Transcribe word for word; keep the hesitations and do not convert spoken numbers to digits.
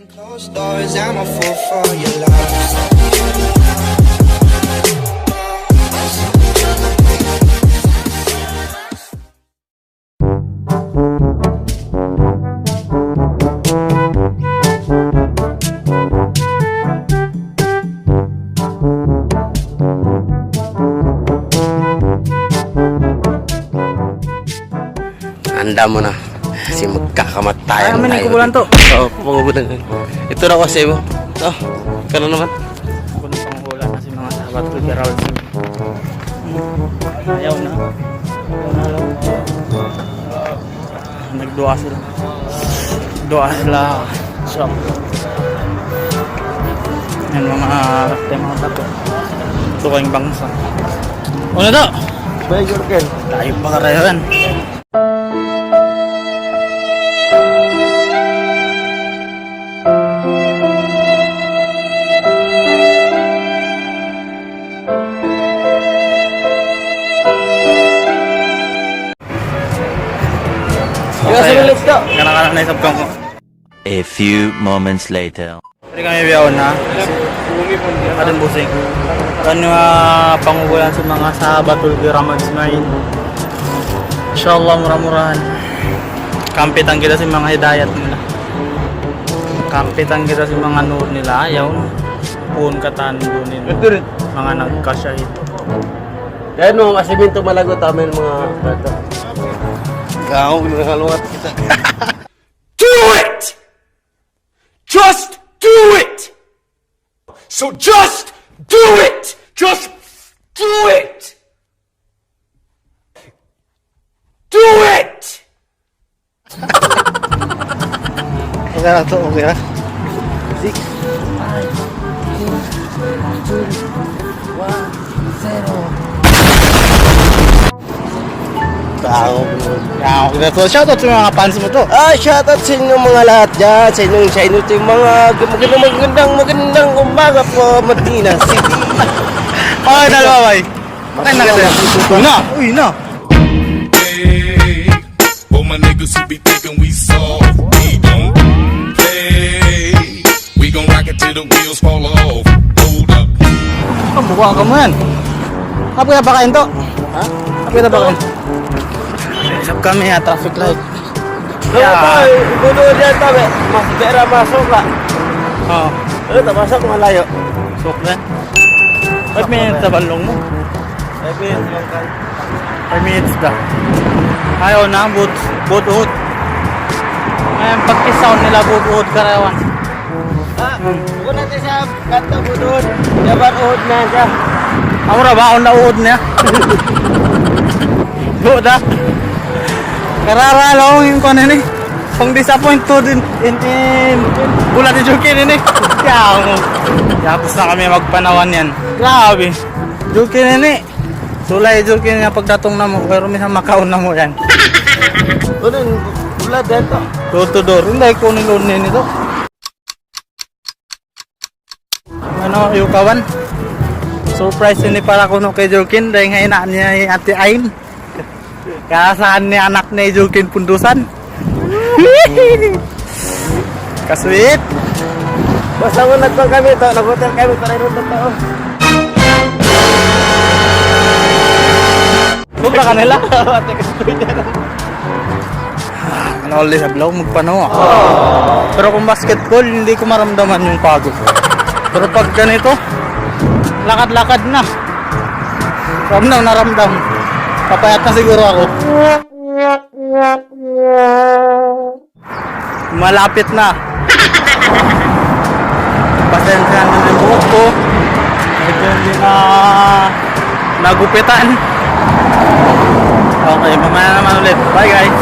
Closed doors, I'm a fool for your love. Handa mu na. Kasi magkakamatayan tayo. Ay, amin, kubulan to. Oo, pangubulan. Ito na kasi mo. Oh, kanan naman. Kung pangubulan na si mga sahabat ko, Gerald. Ayaw na. Ayaw na lang. Nagduwa sila. Duwa sila. So, yan mga, yan mga tato. Ito kayong bangsa. Una to! Bay, Jurgen. Tayo pa karayawan. Kaya sa ulit ka. Kana-kana na isab ko. A few moments later. Dari kami biya' na. Adun busing. Kan, ah, pangubulan sin manga sahabatul kiram ajmain. Insya Allah, mura-murahan. Kampitan kita sin manga hidayat nila. Kampitan kita sin manga nur nila. Ayaw. Pun katan dunin. Betul. Manga nagkasahid. Yan, manga asiminto malago' tamin manga bata. Gaw, nangaluwat kita. Do it! Just do it! So just do it! Just do it! Do it! Okay na to, okay na. Six, five, four, three, two, one, zero. Tao, bro. Tao, okay na to. Shoutout sa mga fans mo to. Ah, shoutout sa inyo mga lahat dyan. Sa inyo, sa inyo, sa inyo mga magandang, magandang, magandang umaga po, Medina City. Okay, dalawa, bay. Patay na kita. Uy na! Uy na! Hey, for my niggas who be thinking we soft, we don't play. We gon' rock it till the wheels fall off. Hold up. Ang buka ka mo yan. Apoy na ba kayo to? Ha? Apoy na ba kayo? Isap kami ha, traffic light. Ano ba? Ibudo dyan tabi. Mas pera masuk ka. Oo. Ano, tamasok malayo. Sok na. Five minutes na balong mo. Five minutes lang ka. Five minutes da. Ayaw na, but, but uhod. Ngayon, pag-sound nila, but uhod, karayawan. Ah, bukan natin siya. Kato po doon. Yaman, uhod na siya. Amura ba? Una uhod niya. Buda. Karara, laung yung kuwan ini. Pang disappoint to din. In, in, bula di Jukin ini. Kaya ako. Tapos na kami magpanawan yan. Grabe. Jukin ini. Sulay Jukin nga pagdatung namu'. Pero minsan makaun namu' yan. Ano yun? Bula dito. Door to door. Hindi, kunin-kunin ito. Ano, yung kawan? Surprise ini para kuno kay Julkin, dahil nga ina niya hi Ate Ain. Kasaan ni anak ni Julkin Pundusan. Kasweet. Basta mo nagpang kami to, nag-hotel kami, para rin to. Sobra ka nila. Ate, gusto niya. Ah, ano ulit sa vlog, magpanaw ako. Pero kung basketball, hindi ko maramdaman yung pagod. Pero pag ganito, lakad-lakad na. Ramdam na ramdam. Papayat na siguro ako. Malapit na. Pasensya na yung buhok ko. Medyo hindi na nagupitan. Okay, mamaya naman ulit. Bye, guys.